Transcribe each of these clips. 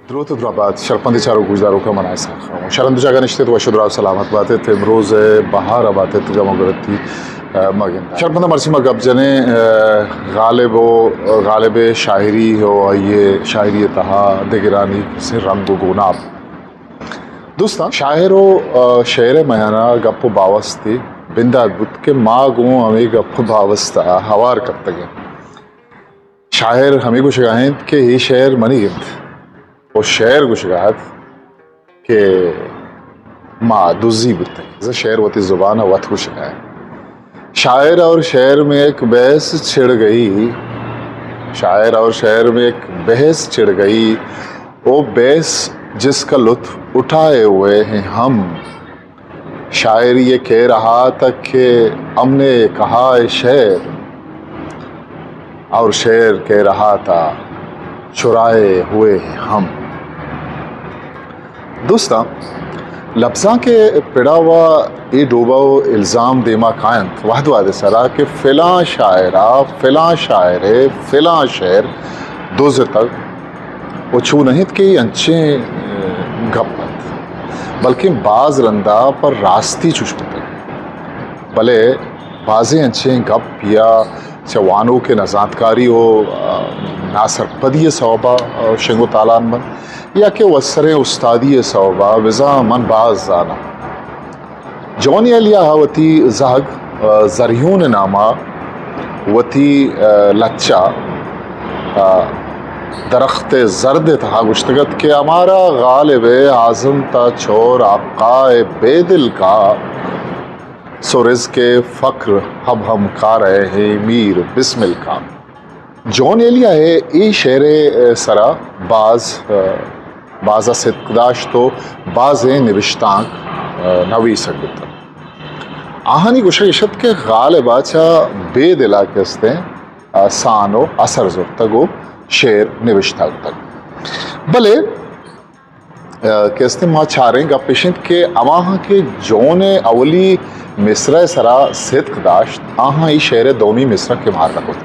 دروت ءُ دراہ بات، شرپندیں چاروک گوشداروکاں من اسحاق خان۔ شرند جاگہ نشتت، وش ءُ دراہ ءُ سلامت بات ات، امروز ءِ بہار ءَ بات ات، گم ءُ گرتی، ءَ، مہ گندات۔ شرپنداں مرچی ما گپ جنیں، ءَ، غالب ءُ، غالب ءِ شاعری ءُ آئی ءِ شاعری ءِ تہا دگرانی کسے رنگ ءُ گوناپ۔ دوستاں، شاعر ءُ، ءَ، شعر ءِ میان ءَ گپ ءُ باوستے بندات بوت کہ ما گوں ہمے گپ ءُ باوست ءَ ہوار کپتگ ایں۔ شاعر ہمے گوشگ ءَ انت کہ اے شعر منیگ انت ءُ شعر گوشگ ءَ ات کہ ما دزی بوتگ۔ شعر وتی زبان ءَ وت گوشگ ءَ انت۔ شاعر اور شعر میں ایک بحث چھڑ گئی، شاعر اور شعر میں ایک بحث چھڑ گئی، وہ بحث جس کا لطف اٹھائے ہوئے ہیں ہم۔ شاعر یہ کہہ رہا تھا کہ ہم نے کہا ہے شعر، اور شعر کہہ رہا تھا چرائے ہوئے ہیں ہم۔ دوستاں، لبزانک ءِ پڑا ءَ اے ڈوبہ ءُ الزام دیما کاینت وہد وہد ءِ سرا کہ فلاں شاعر ءَ فلاں شاعر ءِ فلاں شعر دزتگ۔ ءُ چو نہ انت کہ اے انچیں، ءَ، گپ انت، بلکیں باز رندا پر راستی چوش بوتگ۔ بلے بازیں انچیں گپ یا چہ وانوک ءِ نزانتکاری ءُ، ءَ، ناسرپدی ءِ سوب ءَ، ءَ، شنگ ءُ تالان بنت یا کہ وسریں استادی ءِ سوب ءَ بزاں من باز زاناں۔ جون ایلیا ءَ وتی زہگ، ءَ، زریون ءِ نام ءَ وتی، ءَ، لچہ، ءَ، درخت زرد ءِ تہا گوشتگ ات کہ ہمارا غالب اعظم تھا چور آقا بیدل کا، سو رزق فقر اب ہم کھا رہے ہیں میر بسمل کا۔ جون ایلیا ءِ اے شعر ءِ سرا باز، ءَ، باز ءَ ستک داشت ءُ بازیں نبشتانک، ءَ، نویسگ بوتگ۔ آہانی گوشگ اش ات کہ غالب ءَ چہ بیدل ءَ کہ استیں، ءَ، سان ءُ اثر زرتگ ءُ شعر نبشتہ کتگ۔ بلے ءَ، کہ استیں ما چاریں گپ اش انت کہ ہماہاں کہ جون ءِ اولی مصرع ءِ سرا ستک داشت، آہاں اے شعر ءِ دومی مصرع کہ مار نہ کت۔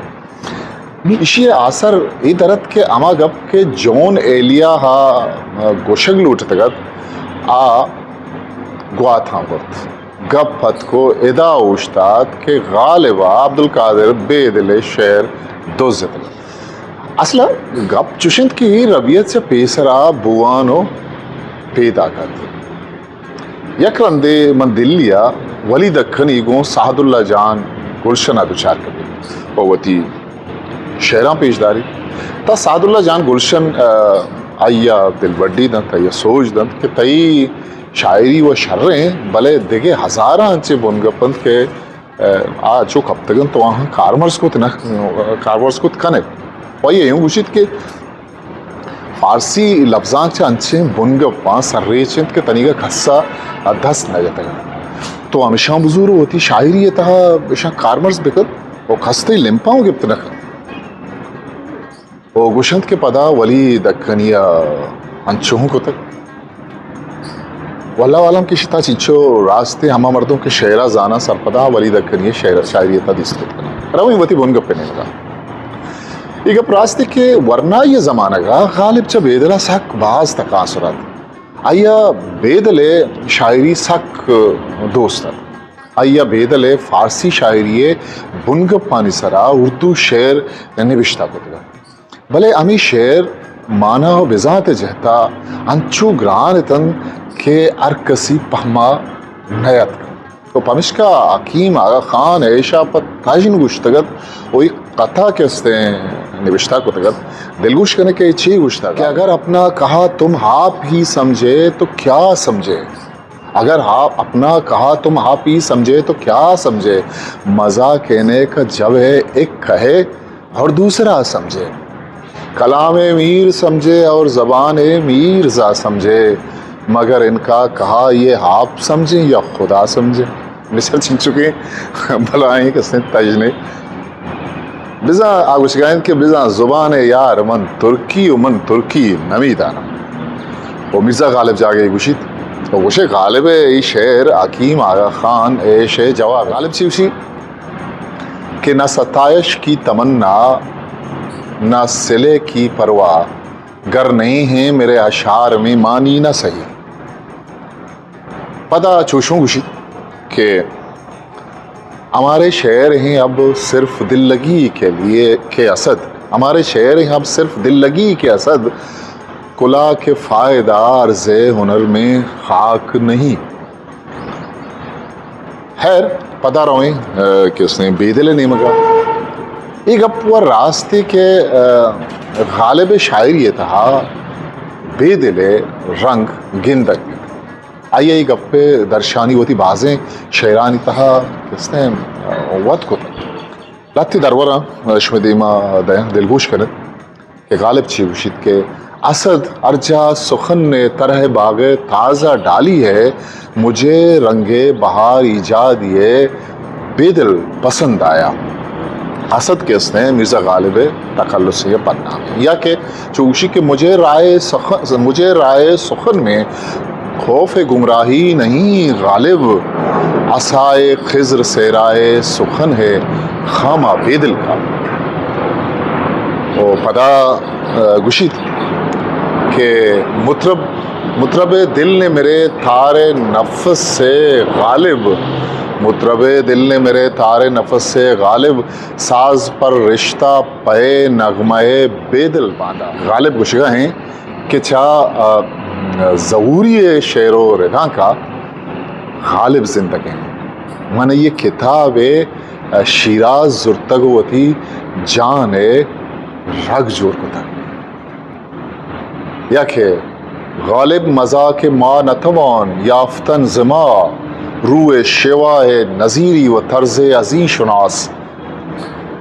نی ایشی ءِ آسر اے در ات کہ ہما گپ کہ جون ایلیا ءَ گوشگ لوٹتگ ات، آ گواتاں برت۔ گپ اتک ءُ ادا اوشتات کہ غالب ءَ عبدالقادر بیدل ءِ شعر دزتگ۔ اصل ءَ گپ چوش انت کہ اے ربیت چہ پیسرا بوان ءُ پیداک ات۔ یک رندے من دلی ءَ ولی دکنی گوں سعداللہ جان گلشن ءَ دچار کپیت ءُ وتی شعراں پیش داریت۔ تا سعداللہ جان گلشن، ءَ، آئی ءَ دلبڈی دنت، آئی ءَ سوج دنت کہ تئی شاعری وَ شریں، بلے دگہ ہزاراں انچیں بنگپ انت کہ ءَ، آ چو کپتگ انت ءُ آہاں کارمرز کت نہ، کارمرز کت کن ات۔ ءُ آئی ءَ اوں گوشیت کہ فارسی لبزانک چہ انچیں بنگپاں سرریچ انت کہ تنیگا کس ءَ دست نہ جتگ انت۔ تو ہمیشاں بزور ءُ وتی شاعری ءِ تہا اشاں کارمرز بکن ءُ کس تئی لمپاں گپت نہ کنت۔ ءُ گوشنت کہ پدا ولی دکنی ءَ انچو ہوں کتگ۔ واللہ عالم کہ شتا چنچو راستے ہما مردم کہ شعر ءَ زاناں سرپداں ولی دکنی ءِ شعر، شاعری ءِ تہا دیست کت کناں۔ رویں وتی بنگپ ءِ نیمگ ءَ۔ اے گپ راستے کہ ورنائی ءِ زمانگ ءَ غالب چہ بیدل ءَ سک باز تکانسر ات۔ آئی ءَ بیدل ءِ شاعری سک دوست ات۔ آئی ءَ بیدل ءِ فارسی شاعری ءِ بنگپانی سرا اردو شعر نبشتہ کتگ ات۔ بلے ہمے شعر مانا ءُ بزانت ءِ جہت ءَ انچو گران اتنت کہ ہر کسی پہما نیاتک۔ تو پمشکا حکیم آغا خان ءَ ایشا پہ تژن گوشتگ ات ءُ اے قطعہ کہ استیں نبشتہ کتگ ات، دلگوش کنے کہ اے چے گوشتگ کہ اگر اپنا کہا تم آپ ہی سمجھے تو کیا سمجھے؟ اگر آپ اپنا کہا تم آپ ہی سمجھے تو کیا سمجھے؟ مزہ کہنے کا جب ہے ایک کہے اور دوسرا سمجھے۔ کلام میر سمجھے اور زبان میرزا سمجھے، مگر ان کا کہا یہ آپ سمجھیں یا خدا سمجھیں؟ مثل چنچکیں بلائیں کسیں تژنے۔ بزاں آ گوشگا انت کہ بزاں زبان یار من ترکی و من ترکی نمیدانم۔ و میرزا غالب جاگہے گوشیت و گوشے غالب ء اے شعر حکیم آغا خان ء شے جواب۔ غالب چی گوشی کہ نہ ستائش کی تمنا، نہ صلے کی پرواہ، گر نہیں ہیں میرے اشعار میں معنی نہ صحیح۔ پدا چوشوں گوشیت کہ ہمارے شعر ہیں اب صرف دل لگی کے لیے کہ اسد، ہمارے شعر ہیں اب صرف دل لگی کے اسد، کلا کے فائدہ عرض ہنر میں خاک نہیں۔ خیر، پدا رویں، آ، کہ اس نے بیدل نیمگا۔ یہ گپ و راستی کہ، آ، غالب شاعری تہا بیدل رنگ گندگ بیت۔ آئی ء اے گپ ء درشانی وتی بازیں شعرانی تہا کستیں وت کتگ۔ لہتے درور ء شمئے دیما دئیں، دلگوش کن ات کہ غالب چی گوشیت کہ اسد ہر جا سخن نے طرح باغ تازہ ڈالی ہے، مجھے رنگ بہار ایجادی ہے، بیدل پسند آیا۔ اسد کہ است ہیں مرزا غالب تخلص یا بدنام ہے۔ یا کہ چو گوشی کہ مجھے رائے سخن، مجھے رائے سخن میں خوف گمراہی نہیں غالب، عصائے خضر صحرائے سخن ہے خامہ بیدل کا۔ و پدا، آ، گوشیت کہ مطرب، مطرب دل نے میرے تار نفس سے غالب، مطرب دل نے میرے تار نفس سے غالب، ساز پر رشتہ پے نغمہ بیدل باندھا۔ غالب گوشگا ہیں کہ چا، آ، ظہوری شعر و ردانکا غالب زندگ ہیں۔ من یہ کتاب، آ، شیراز زرتگ و وتی جان رگ جوڑ کتگ۔ یا کہ غالب مزاک ما نتوان یافتن ز ما، روئے شیوائے نظیری و طرزے ازیں شناس۔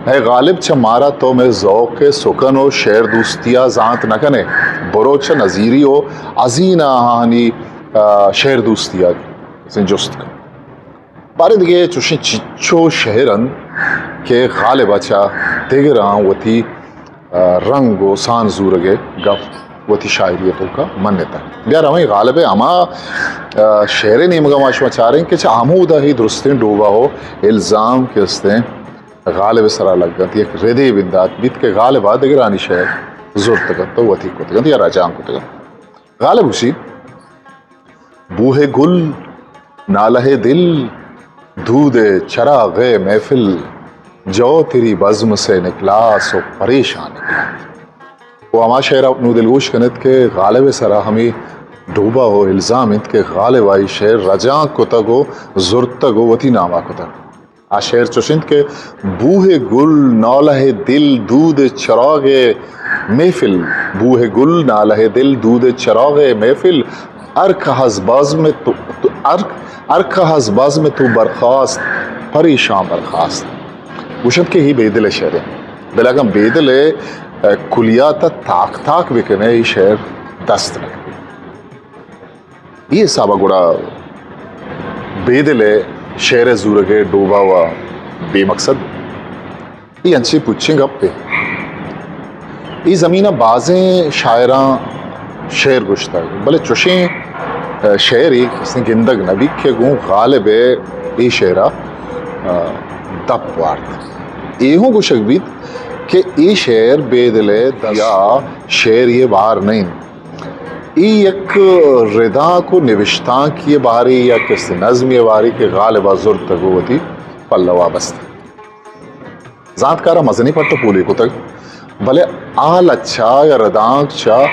اے غالب چہ مارا تو مئے ذوق سخن و شعر دوستیا زانت نکنے، برو چہ نظیری و ازیں آہانی، آ، شعر دوستیا جست کن۔ باریں دگہ چوشیں چچو شعر انت کہ غالب ء چہ دگراں وتی، آ، رنگ و سان زورگ ء گپ وتی شاعری ء توکا منتگ۔ بیا رویں غالب ء ہما، آ، شعر ء نیمگ ء ما شما چاریں کہ چہ ہمودا ہی درستیں ڈوبہ و الزام کہ استیں غالب ء سرا لگ انت، یک ردے بندات بیت کہ غالب ء دگرانی شعر زرتگ انت و وتی کتگ انت یا رجانک کتگ انت۔ غالب گوشی، بوہ گل، نالہ دل، دود چراغ محفل، جو تیری بزم سے نکلا سو پریشان نکلا۔ و ہما شعر ء نوں دلگوش کن ات کہ غالب ء سرا ہمے ڈوبہ و الزام انت کہ غالب ء اے شعر رجانک کتگ و زرتگ و وتی نام ء کتگ۔ آ شعر چوش انت کہ بوہ گل نالہ دل دود چراغ محفل، بوہ گل نالہ دل دود چراغ محفل، ہر کہ از بزم تو، تو، ہر، ہر کہ از بزم تو برخاست، پریشان برخاست۔ گوشنت کہ ہی بیدل ء شعر انت۔ بلے اگاں بیدل ء، ء، کلیات ء تاک تاک بکنے، اے شعر دست نہ کپیت۔ اے حساب ء گڑا بیدل ء شعر ء زورگ ء ڈوبہ و بے مقصد۔ اے انچیں پچیں گپے۔ اے زمین ء بازیں شاعراں شعر گوشتگ، بلے چوشیں، ء، شعرے کسیں گندگ نہ بیت کہ گوں غالب ء اے شعر ء، ء، دپ وارت۔ اے ہوں گوشگ بیت کہ اے شعر بیدل ء دست یا شعر یہ بہر نہ انت۔ اے یک ردانک و نبشتانکی ء بہرے یا کسے نظمی ء بہرے کہ غالب ء زرتگ و وتی پلو ء بستگ۔ زانتکاراں مزنیں پٹ ء پولے کتگ، بلے آ لچہ یا ردانک چہ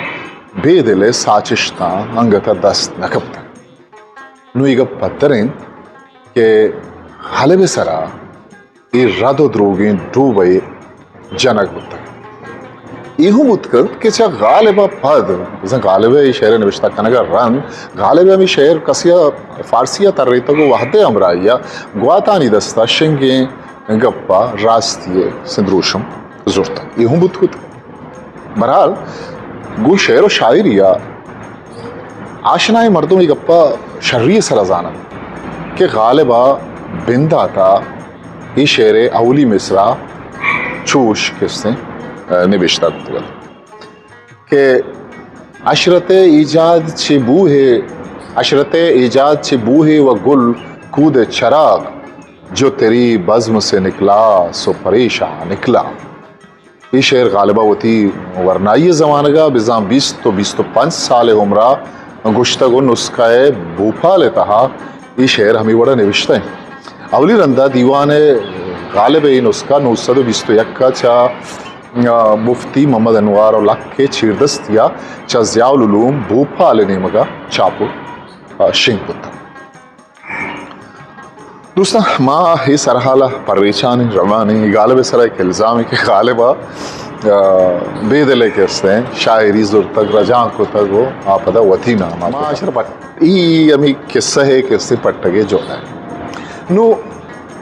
بیدل ء ساچشتاں انگت ء دست نہ کپتگ۔ نوں اے گپ پدر انت کہ غالب ء سرا اے رد و دروگیں ڈوبہ ء جنگ بوتگ۔ اے ہوں بوت کنت کہ چہ غالب ء پد، بزاں غالب ء اے شعر ء نبشتہ کنگ ء رند، غالب ء ہمے شعر کسے ء فارسی ء تریتگ و وہد ء ہمراہی ء گواتانی دست ء شنگیں گپ ء راستی ء سندروشم زرتگ۔ اے ہوں بوت کت۔ بہرحال، گوں شعر و شاعری ء آشنائیں مردم اے گپ ء شری ء سرا زان انت کہ غالب ء بندات ء اے شعر ء اولی مصرع چوش کسیں، ء، نبشتہ کتگ انت کہ عشرت ایجاد چہ بوہ، عشرت ایجاد چہ بوہ و گل کود چراغ، جو تیری بزم سے نکلا سو پریشان نکلا۔ اے شعر غالبا وتی ورنائی زمانگا بزاں بیست و بیست و پنچ سال عمرا گوشتگ و نسخہ بھوپال تہا اے شعر ہمے وڑا نوشتہ ہیں۔ اولی رندا دیوان غالب اے نسخہ نو سد و بیست و یک چہ، آ، مفتی محمد انوار لک چیردستیا چہ ضیاء العلوم بھوپال نیمگا چاپ و، آ، شنگ کتگ۔ دوستاں، ما اے سرحال ء پریچان ایں، روان ایں۔ غالب ء سرا یک الزامے کہ غالب ء، آ، بیدل ء کہ استیں شاعری زرتگ، رجانک کتگ و آ پدا وتی نام ء ما کتگ۔ اشرا پٹ-، ای ہمے قصہ ء کہ استیں پٹگ ء جہد ء۔ نوں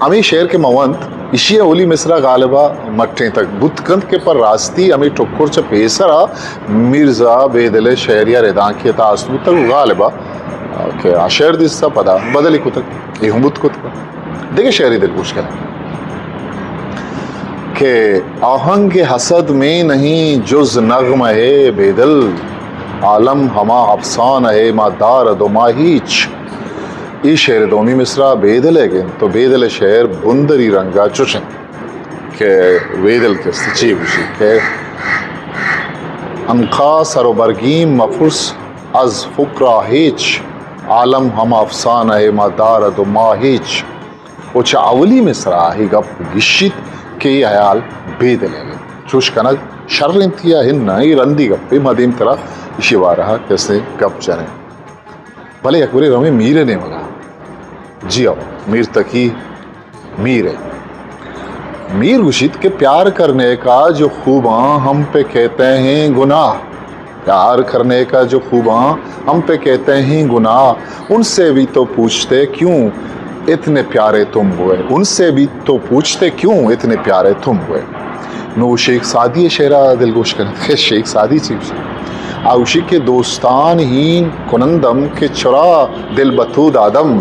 ہمے شعر کہ من ونت، ایشی ء اولی مصرع غالب ء مٹینتگ بوت کنت کہ پہ راستی ہمے ٹکر چہ پیسر ء میرزا بیدل ء شعری ء ردانکی ء تہا است بوتگ و غالب ء کہ آ شعر دیستہ پدا بدلی کتگ، اے ہم بوت کتگ۔ دگہ شعرے دلگوش کنیں کہ آہنگ حسد میں نہیں جز نغمہ ہے بیدل، عالم ہما افسانہ ہے ما دارد و ما ہیچ۔ اے شعر دومی مصرع بیدل ء گند تو بیدل ء شعر بندری رنگا چوش انت کہ بیدل کست چی گوشی کہ انقا سر و برگیم مپرس از فقرا ہیچ، عالم ہما افسانہ ہے ما دارد و ما ہیچ۔ و چہ اولی مصرعا اے گپ گشیت کہ اے ہیال بیدل ء انت۔ چوش کنگ شر انت یا ہن نہ، اے رندی گپے، ما دیمترا ایشی بارہ ء کسے گپ جنیں۔ بلے یک برے رویں میر ء نیمگا۔ جی ہو، میر تقی میر ء۔ میر گوشیت کہ پیار کرنے کا جو خوباں ہم پہ کہتے ہیں گناہ، پیار کرنے کا جو خوباں ہم پہ کہتے ہیں گناہ، ان سے بھی تو پوچھتے کیوں اتنے پیارے تم ہوئے، ان سے بھی تو پوچھتے کیوں اتنے پیارے تم ہوئے۔ نو شیخ سعدی ء شعرا دلگوش کنت کہ شیخ سعدی چی گوشیت؟ آ گوشیت کہ دوستان ہین کنندم کہ چرا دل بہ تو دادم،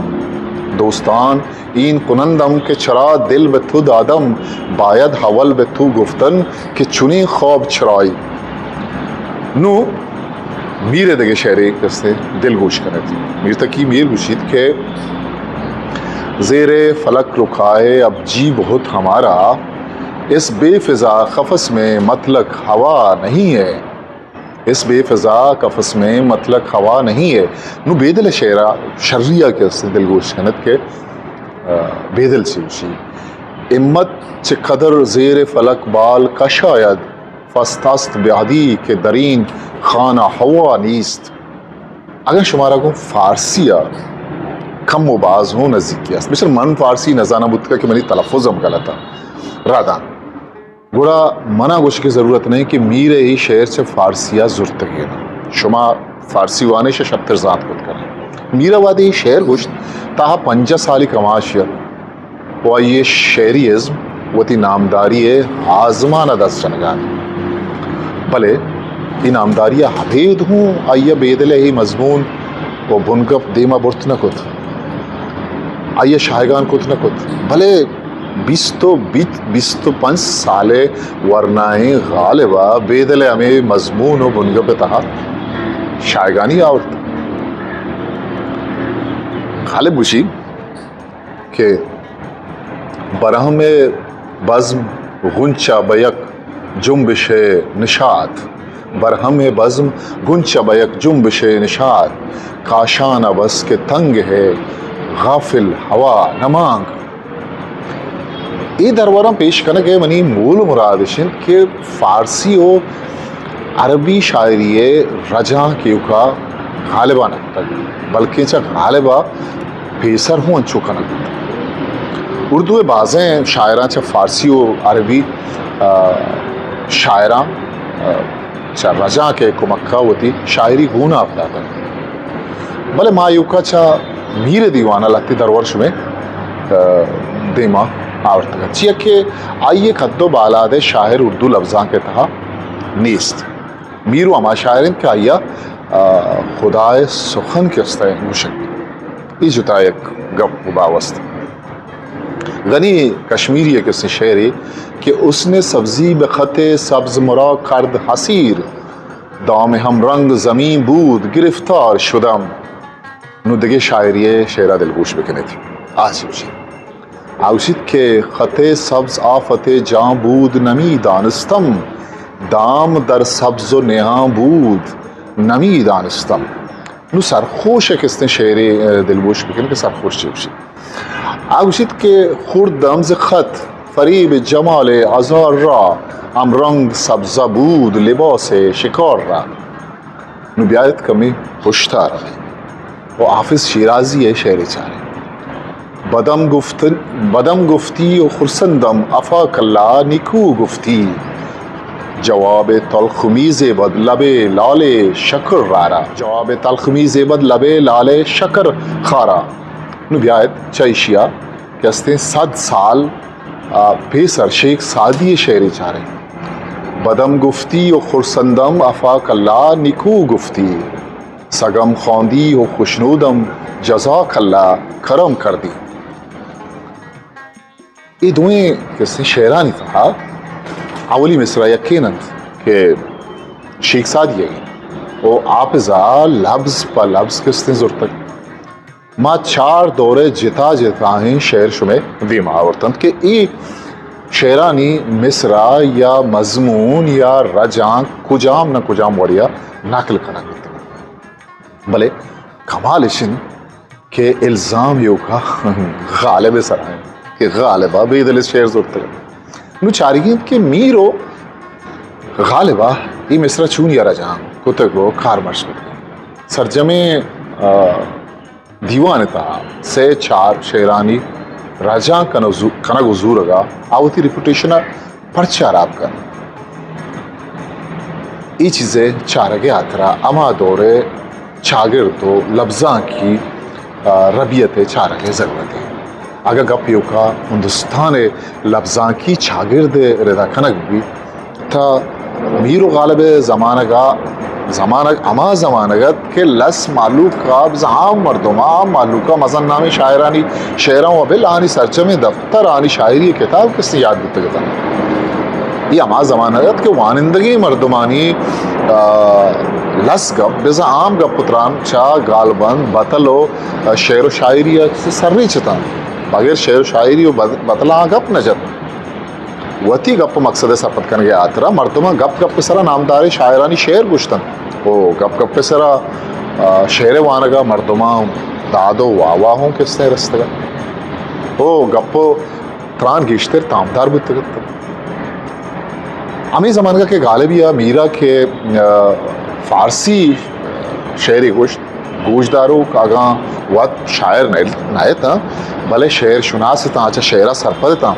دوستان این کنندم که چرا دل به تو دادم، باید اول به تو گفتن که چنین خواب چرایی۔ نوں میر ء دگہ شعرے کسے دلگوش کنت۔ میر تقی میر گوشیت کہ زیر فلک رکھا ہے اب جی بہت ہمارا، اس بے فضا قفس میں مطلق ہوا نہیں ہے۔ اس بے فضا قفس میں مطلق ہوا نہیں ہے۔ نوں بیدل ء شعرا شری ء کہ است دلگوش کنت کہ، آ، بیدل چی گوشی۔ ہمت چہ قدر زیر فلک بال کشاید، فست است بعدی کہ درین خانہ ہوا نیست۔ اگاں شمارا گوں فارسی ء کم و باز ہوں نزیکی است، بشر من فارسی نزاناں بوتگ کہ منی تلفظ ہم غلط ء ردان۔ گڑا منا گوشگ ء ضرورت نہ انت کہ میر ء اے شعر چہ فارسی ء زرتگین انت۔ شما فارسی وانش ء شرتر زانت کت کن۔ میر ء وہدے اے شعر گوشت، تاں آ پنجاہ سالی کماش ات و آئی ء شعری ازم وتی نامداری ء آزمان ء دست جنگا انت۔ بلے اے نامداری ء ابید ہوں آئی ء بیدل ء اے مضمون و بنگپ دیما برت نہ کت، آئی ء شاہگان کت نہ کت۔ بلے بیست و بیت، بیست و پنچ سال ء ورنائیں غالب ء بیدل ء ہمے مضمون و بنگپ ء تہا شاہگانی آورت۔ غالب گوشی کہ برہم ء بزم غنچہ بہ یک جنبش ء نشات، برہم ء بزم غنچہ بہ یک جنبش ء نشات، کاشان ء بس کہ تنگ ء غافل ہوا نمانگ۔ اے دروران پیش کنگ ء منی مول و مراد اش انت کہ فارسی و عربی شاعری ء رجانک ایوکا غالبا نہ کتگ، بلکیں چہ غالبا پیسر ہوں انچو کنگ بوتگ۔ اردو ء بازیں شاعراں چہ فارسی و عربی، آ، شاعراں، آ، چہ رجانک ء کمک ء وتی شاعری گوناپ داتگ۔ بلے ما ایوکا چہ میر ء دیوان ء لہتے درور شمے، آ، دیما آورتگ انت۔ چیا کہ آئی ء قد و بالاد ء شاعر اردو لبزانک ء تہا نیست۔ میر و ہما شاعر انت کہ آئی ء، آ، خدا ء سخن کہ است ء گوشگ۔ اے جتا یک گپ و باوست۔ غنی کشمیری ء کسیں شعرے کہ حسن سبزی به خط سبز مرا کرد حصیر، دام همرنگ زمین بود گرفتار شدم۔ نوں دگہ شاعری ء شعرا دلگوش بکنیت۔ آ چی گوشیت؟ آ گوشیت کہ خط سبز آفت جان بود نمی دانستم، دام در سبز و نهان بود، نمی‌دانستم. نوں سرخوش ءِ کستیں شعرے، ءَ، دلگوش بکن کہ سرخوش چے گوشیت. آ گوشیت کہ خوردم ز خط فریب جمال هزار را، همرنگ سبزه بود لباس شکار را. نوں بیایت کمے پشتا رویں و حافظ شیرازی ءِ شعرے چاریں. بدم گفت، بدم گفتی و خرسندم، عفا کلا نیکو گفتی. جواب تلخ می زیبد لب لال شکر خارا. جواب تلخ می زیبد لب لال شکر خارا. نوں بیایت چہ ایشیا کہ استیں صد سال، آ، پیسر شیخ سعدی ءِ شعرے چاریں. بدم گفتی و خرسندم، عفا کلا نیکو گفتی. سگم خواندی و خشنودم، جزاک اللہ کرم کردی. اے دوئیں کسیں شعرانی تہا اولی مصرع یکین انت کہ شیخ سعدی ءِ و حافظ ءَ لبز پہ لبز کستیں زرتگ. ما چار دورے جتا جتائیں شعر شمئے دیما آورتنت کہ اے شعرانی مصرع یا مضمون یا رجانک کجام نہ کجام وڑیا نقل کنگ بوتگ. بلے کمال اش انت کہ الزام ایوکا غالب ءِ سرا انت کہ غالب ءَ بے دل ءَ شعر زرتگ. نوں چارگی انت کہ میر و غالب ءَ اے مصرع چونیا رجانک کتگ و کارمرز کتگ. سرجمیں، آ، دیوان ءِ تہا سے چار شعرانی رجانک کنگ زو-، کنگ و زورگ ءَ آ وتی ریپوٹیشن ءَ پرچا ہراب کنت؟ اے چیز ءِ چارگ ءِ ہاترا ہما دور ءِ چاگرد و لبزانکی، آ، ربیت ءِ چارگ ءِ ضرورت انت. اگاں گپ ایوکا ہندوستان ءِ لبزانکی چاگرد ءِ ردا کنگ بیت، تہ میر و غالب ءِ زمانگ ءَ، زمانگ، ہما زمانگ ات کہ لس مہلوک ءَ، بزاں عام مردم ءَ، عام مہلوک ءَ مزن نامیں شاعرانی شعراں و بل آہانی سرجمیں دفتر، آہانی شاعری ءِ کتاب کسے یات بوتگ اتنت. اے ہما زمانگ ات کہ وانندگیں مردمانی، آ، لس گپ، بزاں عام گپ و تران چہ گالبند، بتل و، آ، شعر و شاعری ءَ سرریچ اتنت. بغیر شعر و شاعری و بت-، بتلاں گپ نہ جت. وتی گپ ءُ مقصد ءِ سرپد کنگ ءِ ہاترا مردماں گپ گپ ءِ سرا نامداریں شاعرانی شعر گوشتنت ءُ گپ گپ ءِ سرا، آ، شعر ءِ وانگ ءَ مردماں داد ءُ واہ واہ اوں کستیں رستگ ات ءُ گپ ءُ تران گیشتر تامدار بوتگ ات. ہمے زمانگ ءَ کہ غالبی ءَ میرا کہ، آ، فارسی شعرے گوشت، گوشداروک اگاں وت شاعر نہ، نہ اتاں، بلے شعر شناس اتاں، چہ شعر ءَ سرپد اتاں،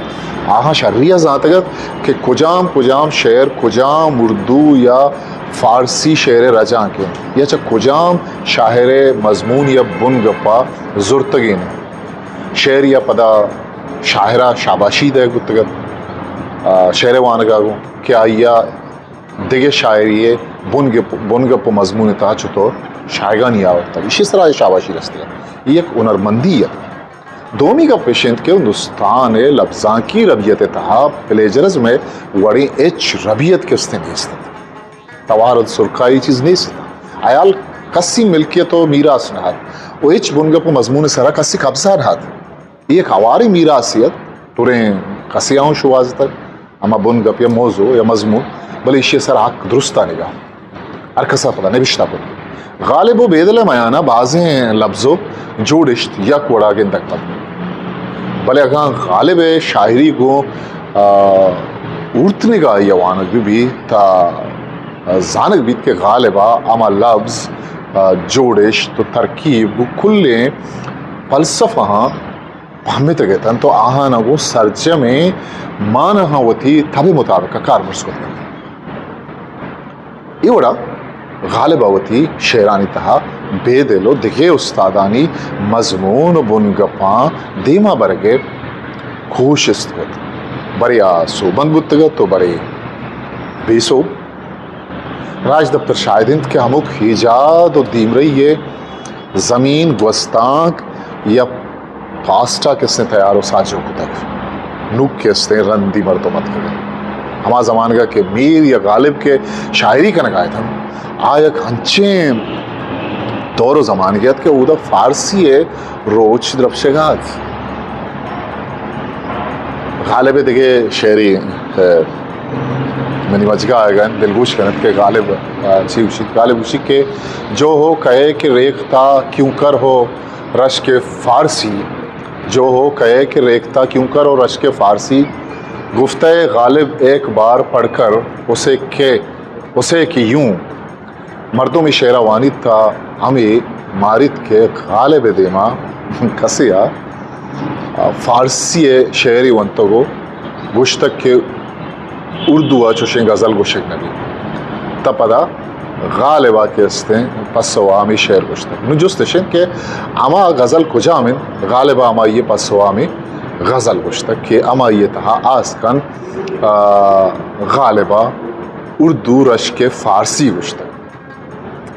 آہاں شری ءَ زانتگ ات کہ کجام کجام شعر، کجام اردو یا فارسی شعر ءِ رجانک انت یا چہ کجام شاعر ءِ مضمون یا بنگپ ءَ زرتگین انت. شعر یا پدا شاعر ءَ شاباشی دئیگ بوتگ ات، آ، شعر ءِ وانگ ءَ گوں کہ آئی ءَ دگہ شاعری ءِ بنگپ، بنگپ ءُ مضمون ءِ تہا چطور شاہگانی آورتگ، ایشی ءِ سرا اے شاباشی رستگ ات. اے یک ہنرمندی ات. دومی گپ اش انت کہ ہندوستان ءِ لبزانکی ربیت ءِ تہا پلیجرزم ءِ وڑیں ہچ ربیت کستیں نیست ات. توارد سرکائی چیز نیست ات. حیال کسی ملکیت ءُ میراث نہ ات ءُ ہچ بنگپ ءُ مضمون ءِ سرا کسی قبضہ نہ ات. اے یک ہواریں میراثے ات، تریں کسے ءَ اوں شوہاز اتگ، ہما بنگپ یا موضوع یا مضمون، بلے ایشی ءِ سرا حق درستانیگ ءَ ہر کس ءَ پدا نبشتہ کت. غالب ءُ بیدل ءِ میان ءَ بازیں لبز ءُ جوڑشت یک وڑا گندگ بنت، بلے اگاں غالب ءِ شاعری گوں، آ، اورتنیگاہی ءَ وانگ بہ بیت تہ زانگ بیت کہ غالب ءَ ہما لبز، آ، جوڑشت ءُ ترکیب گوں کلیں فلسفہاں پہمتگ اتنت ءُ آہاناں گوں سرجمیں ماناہاں وتی تب ءِ مطابق ءَ کارمرز کتگ ات. اے وڑا غالب ءَ وتی شعرانی تہا بیدل ءُ دگہ استادانی مضمون ءُ بنگپاں دیما برگ ءِ کوشست کت، برے آ سوبمند بوتگ ات ءُ برے بے سوب. راجدپتر شاہد انت کہ ہمک ایجاد ءُ دیمرئی ءِ زمین گوستانک یا پاسٹ ءَ کسیں تیار ءُ ساچو کتگ. نوک کستیں رندی مردم اتکگ انت. ہما زمانگ ءَ کہ میر یا غالب کہ شاعری کنگ ءَ اتنت، آ یک انچیں دور ءُ زمانگے ات کہ اودا فارسی ءِ روچ درپشگ ءَ ات. غالب ءِ دگہ شعرے، اے، منی مجگا آئیگا انت، دلگوش کنت کہ غالب، آ، چی گوشیت۔ غالب گوشی کہ جو ہو کہے کہ ریختہ کیوں کر ہو رشک فارسی، جو ہو کہے کہ ریختہ کیوں کر ہو رشک فارسی، گفتہ غالب ایک بار پڑھ کر اسے کہ، اسے کہ یوں۔ مردم اے شعرا وانیت تا ہمے ماریت کہ غالب ء دیما کسے ء فارسی ء شعرے ونتگ و گوشتگ کہ اردو ء چوشیں غزل گوشگ نہ بیت۔ تا پدا غالب ء کہ استیں پسو ء ہمے شعر گوشتگ۔ نوں جست اش انت کہ ہما غزل کجام انت؟ غالب ء ہمائی ء پسو ء ہمے غزل گوشتگ کہ ہمائی ء تہا آس کنت، آ، غالب ء اردو رشک فارسی گوشتگ۔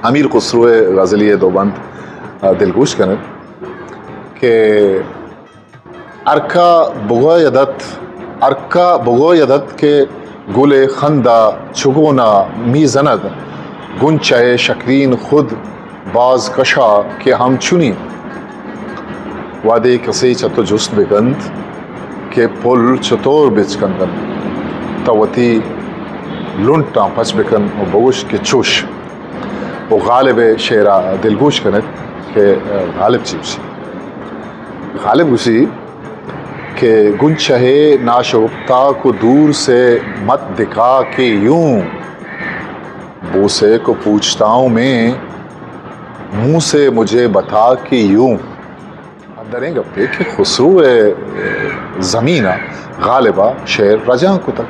امیر خسرو ء غزلی ء دو بند، آ، دلگوش کن ات کہ ہرکا بگویدت، ہرکا بگویدت کہ گل خندا چگونا می زند، گنچہ شکرین خود باز کشا کہ ہمچنین۔ وہدے کسے چہ تو جست بکنت کہ پل چطور بچکندنت، تو وتی لنٹاں پچ بکن و بگوش کہ چوش۔ و غالب ء شعرا دلگوش کنت کہ غالب چی گوشی۔ غالب گوشی کہ گنچہ ناشگفتہ کو دور سے مت دکھا کہ یوں، بوسے کو پوچھتا ہوں میں، منہ سے مجھے بتا کہ یوں۔ دریں گپے کہ خسرو ء زمین ء غالب ء شعر رجانک کتگ۔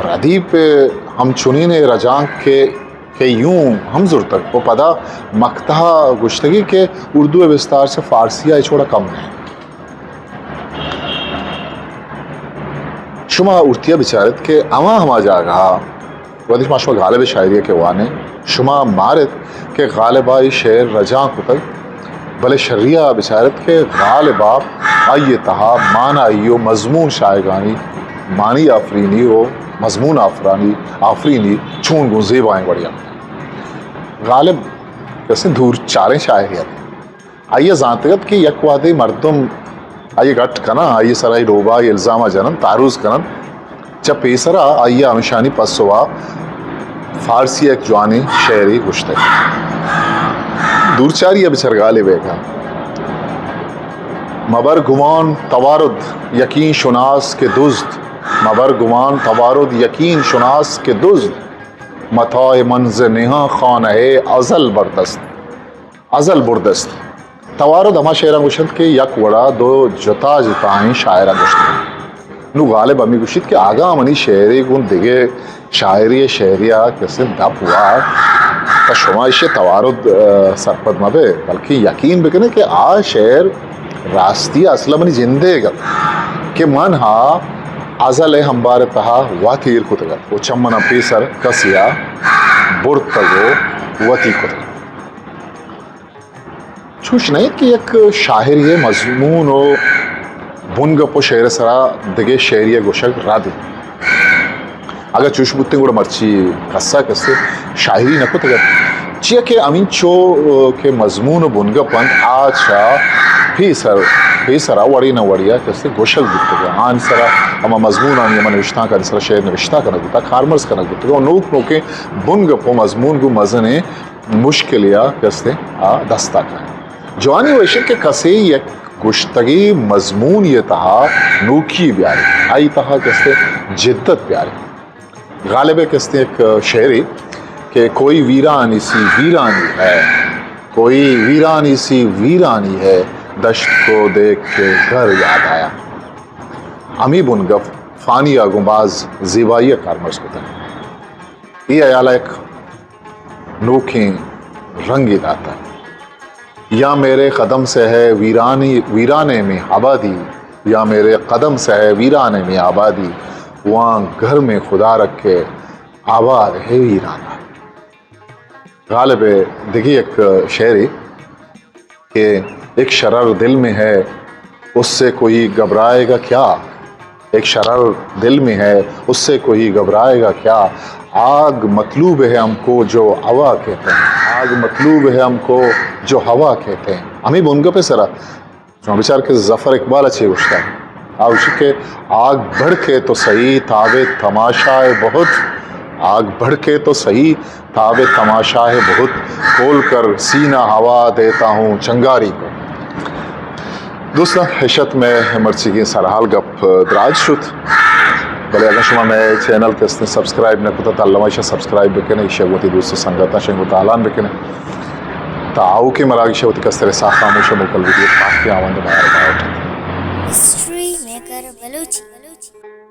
ردیپ ء ہمچنین ء رجانک کہ، کہ یوں ہم زرتگ و پدا مکتہ ء گوشتگی کہ اردو ء بستار چہ فارسی ء ہچ وڑا کم نہ انت۔ شما اورتیا بچارت کہ ہما ہما جاگہ وہدے شما، شما غالب ء شاعری ء کہ وانیں، شما مارت کہ غالب ء اے شعر رجانک کتگ، بلے شری ء بچارت کہ غالب ء آئی ء تہا مانائی و مضمون شاعرانی مانی آفرینی و مضمون آفرانی، آفرینی چون گوں زیبائیں وڑے ء۔ غالب کسے دور چاریں شاعرے ات۔ آئی ء زانتگ ات کہ یک وہدے مردم آئی ء گٹ کناں، آئی ء سرا اے لوبا، اے الزام ء جننت، تعرض کننت۔ چہ پیسرا آئی ء ہمشانی پسو ء فارسی ء یک جوانیں شعرے گوشتگ۔ دورچاری ء بچار غالب ء کہ مبر گمان توارد یقین شناس کہ دزد، مبر گمان توارد یقین شناس کہ دزد، متاع من ز نہاں خانہ ازل بردست۔ ازل بردست۔ توارد ہما شعراں گوشنت کہ یک وڑا دو جتا جتائیں شاعراں گوشتگ۔ نوں غالب ہمے گوشیت کہ اگاں منی شعرے گوں دگہ شاعرے ء شعرے ء کسے دپ وارت، تہ شما ایشی ء توارد، ء، سرپد مہ بئے، بلکیں یقین بکنے کہ آ شعر راستی ء اصل ء منی جندئیگ ات کہ من ہا ازل ء ہمبار ء تہا وت ایر کتگ ات و چہ من ء پیسر کسے ء برتگ و وتی کتگ۔ چوش نہ انت کہ یک شاعرے ء مضمون و بنگپ و شعر ء سرا دگہ شعرے ء گوشگ رد انت۔ اگاں چوش بوتیں گڑا مرچی کسا کسے شاعری نہ کتگ ات۔ چیا کہ ہمینچو کہ مضمون و بنگپ انت، آ چہ پیسر، پیسرا وڑے نہ وڑے ء کسے گوشگ بوتگ ء۔ آنی سرا ہما مضمونانی، ہما نوشتانکانی سرا شعر نوشتہ کنگ بوتگ، کارمرز کنگ بوتگ ء۔ نوک نوکیں بنگپ و مضمون گوں مزنیں مشکلے ء کستے آ دستا کائیں۔ جوانی و ایش انت کہ کسے یک گوشتگی مضمونے ء تہا نوکی بیارے، آئی تہا کستے جدت بیارے۔ غالب ء کستے یک شعرے کہ کوئی ویرانی سی ویرانی ہے، کوئی ویرانی سی ویرانی ہے، دشت کو دیکھ کے گھر یاد آیا۔ ہمے بنگپ فانی ء گوں باز زیبائی ء کارمرز کتگ۔ اے ہیال ء یک نوکیں رنگے داتگ۔ یا میرے قدم سے ہے ویرانی، ویرانے میں آبادی، یا میرے قدم سے ہے ویرانے میں آبادی، وہاں گھر میں خدا رکھے آباد ہے ویرانہ۔ غالب ء دگہ یک شعرے کہ ایک شرر دل میں ہے، اس سے کوئی گھبرائے گا کیا؟ ایک شرر دل میں ہے، اس سے کوئی گھبرائے گا کیا؟ آگ مطلوب ہے ہم کو جو ہوا کہتے ہیں، آگ مطلوب ہے ہم کو جو ہوا کہتے ہیں۔ ہمے بنگپ ء سرا شما بچار کہ ظفر اقبال ء چے گوشتگ۔ آ گوشی کہ آگ بھڑکے تو سہی، تاب تماشا ہے بہت۔ آگ بھڑکے تو سہی، تاب تماشا ہے بہت۔ کھول کر سینہ ہوا دیتا ہوں چنگاری کو۔ دوستاں، اش ات مئے مرچیگیں سرحال گپ۔ دراج شت، بلے اگاں شما مئے چینل کہ استیں سبسکرائب نہ کتہ، تاں الما ایشاں سبسکرائب بکنے، ایشاں گوں وتی دوست و سنگتاں شنگ و تالان بکنے۔ تا آؤکیں مراگش ءَ وتی کستر ءِ ساہ خاموش ءَ موکل بیت، پاکیں آوند ءِ میار باہوٹ ات۔ History maker Balochi.